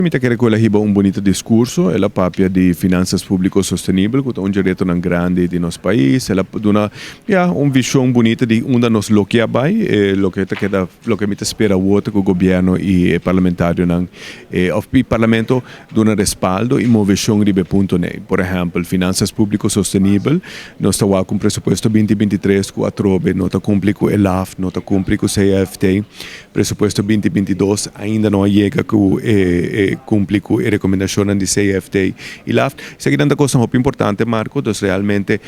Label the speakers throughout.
Speaker 1: Mi ta kere ku el a hiba un bunita diskurso. El a papia di finansas públiko sostenibel, ku ta un dje retonan grandi di nos pais. El a duna, ya, un vishon bunita di unda nos lo ke a bai. E loke ta keda, loke mi ta spera awor ta ku gobièrnu i e parlamentarionan, òf i parlamento duna respaldo i moveshon riba e punto nei. Por ehèmpel, finansas públiko sostenibel, nos ta wak un presupuesto 2023 ku atrobe no ta kumpli ku e LAft, no ta kumpli ku CFT. Presupuesto 2022 ainda no a yega ku e kumpli ku e rekomendashonnan di CFT i LAft. Esakinan ta kosnan hopi importante, Marco, dus realmente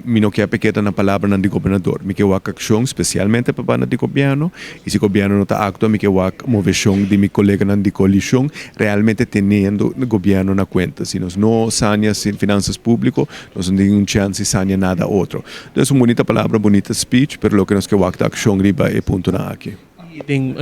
Speaker 1: mi no ke keda na palabranan di gobernador. Mi ke wak akshon spesialmente pa banda di gobièrnu i si gobièrnu no ta aktua mi ke wak moveshon di mi koleganan di koalishon realmente teniendo gobièrnu na kuenta. Si nos no sania finansas públiko nos no tin un chèns di sania nada otro. Dus un bunita palabra, bunita speech, pero loke nos ke wak ta akshon riba e puntonan aki.
Speaker 2: I den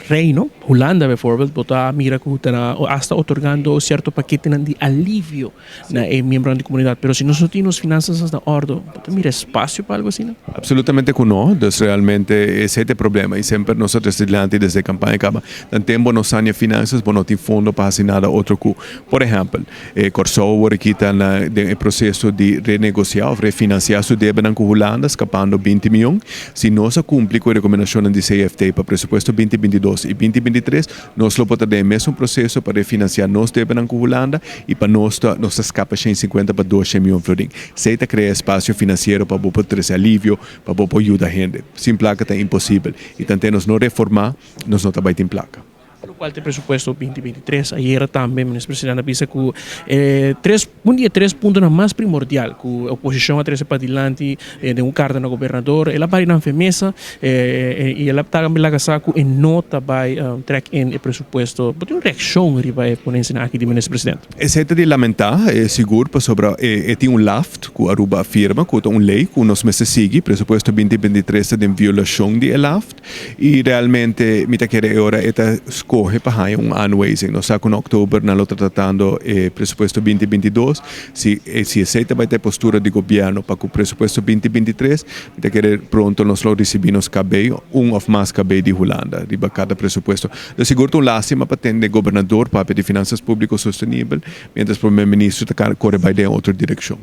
Speaker 2: Reino, Hulanda bijvoorbeeld, bo ta mira ku ta na hasta otorgando sierto paketenan di alivio na e miembronan di komunidat. Pero si nos no tin nos finansas na ordo, bo ta mira espasio pa algo asina?
Speaker 1: Absolutamente ku no. Dus realmente esei ta e problema i semper nos a trese dilanti desde e kampaña kaba. Nan tempu bo no sania finansas, bo no tin fondo pa hasi nada otro ku, por ehèmpel, E Kòrsou awor aki ta na den e proseso di renegosiá òf refinansiá su debenan ku Hulanda, skapando 20 mion. Si nos a kumpli ku e rekomendashonnan di CFT pa presupuesto 2022 i 2023, nos lo por ta den e mesun proseso pa refinansiá nos debenan ku Hulanda i pa nos ta nos ta skapa 150 pa 200 mion florin. Esei ta krea espasio finansiero pa bo por trese alivio, pa bo por yuda hende. Sin plaka ta imposibel i tant'e nos no reformá, nos no ta bai tin plaka.
Speaker 2: Locual ta e presupuesto 2023. Ayera tambe Minister Presidente a bisa cu e tres, un di e tres puntonan mas primordial cu e oposicion a trece padilanti den un carta na Gobernador, el a bari nan fe mesa y el a tambe laga sa cu e no ta bay trek in e presupuesto. Bo tin un reaccion riba e ponencianan aki di Minister Presidente?
Speaker 1: Esey ta di lamenta, sigur, pasobra e tin un LAFT cu Aruba a firma cu ta un ley cu nos mester sigui. Presupuesto 2023 ta den violacion di e LAFT. I realmente mi ta kere e ora e ta skohe pa haña un aanwijzing. Nos sa ku na oktober nan lo ta tratando e presupuesto 2022. Si si esei ta bai ta e postura di gobièrnu pa ku presupuesto 2023, mi ta kere pronto nos lo risibí nos KB, un òf mas KB di Hulanda riba kada presupuesto. Ta sigur ta un lástima pa tende gobernador papia di finansas públiko sostenibel, miéntras prome minister ta kore bai den otro direkshon.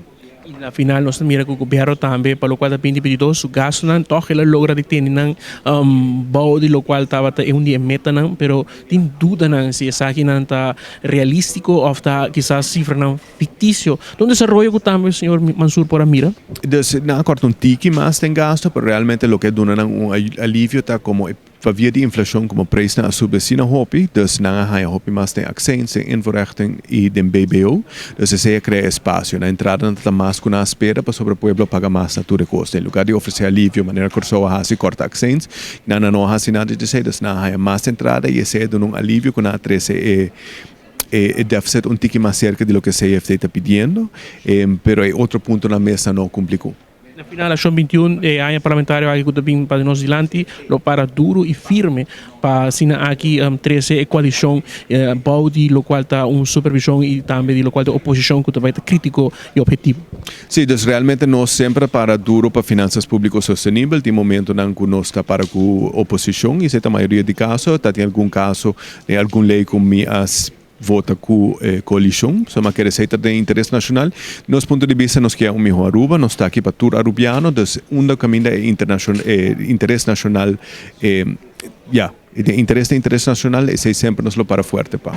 Speaker 2: I na final nos ta mira ku gobièrnu tambe pa lokual ta 2022 su gastunan tòg el a logra di tene nan bou di lokual tabata e un di e metanan, pero tin dudanan si esakinan ta realístiko òf ta kisas sifranan fiktisio. Ta un desaroyo ku tambe señor Mansur por a mira.
Speaker 1: Dus nan a kòrta un tiki mas den gastu, pero realmente loke a duna nan un alivio ta komo e Pavia di inflacion como prijsnan a subi asina hopi, dus nan a haña hopi mas den accijns, den invoerrechten y den BBO. Dus esey a crea espacio. Na entrada nan ta mas cu nan a spera pasobra pueblo a paga mas na tur e cos. Den lugar di ofrece alivio manera Corsou a haci corta accijns, nan a no a haci nada di esey, dus nan a haña mas entrada y esey a duna un alivio cu nan a trece e e deficit un tiki mas cerca di loke CFT ta pidiendo, pero e otro puntonan mes nan no a cumpli cu.
Speaker 2: Na final Accion 21 e aña parlamentario aki cu ta bin pa nos dilanti lo para duro y firme pa asina aki trece e coalicion bou di locual ta un supervision y tambe di locual ta oposicion cu ta bay ta critico y objetivo.
Speaker 1: Si, dus realmente nos semper a para duro pa finanzas publico sostenibel. Tin momentonan cu nos ta para cu oposicion y esey ta mayoria di caso. Ta tin algun caso den algun ley cu mi a vota cu e coalicion, so ma kere esey ta den interes nacional. Nos punto di bista nos kier un miho Aruba, nos ta aki pa tur Arubiano, dus unda caminda e internacion e interes nacional e ya, den interes den interes nacional esey semper nos lo para fuerte pa.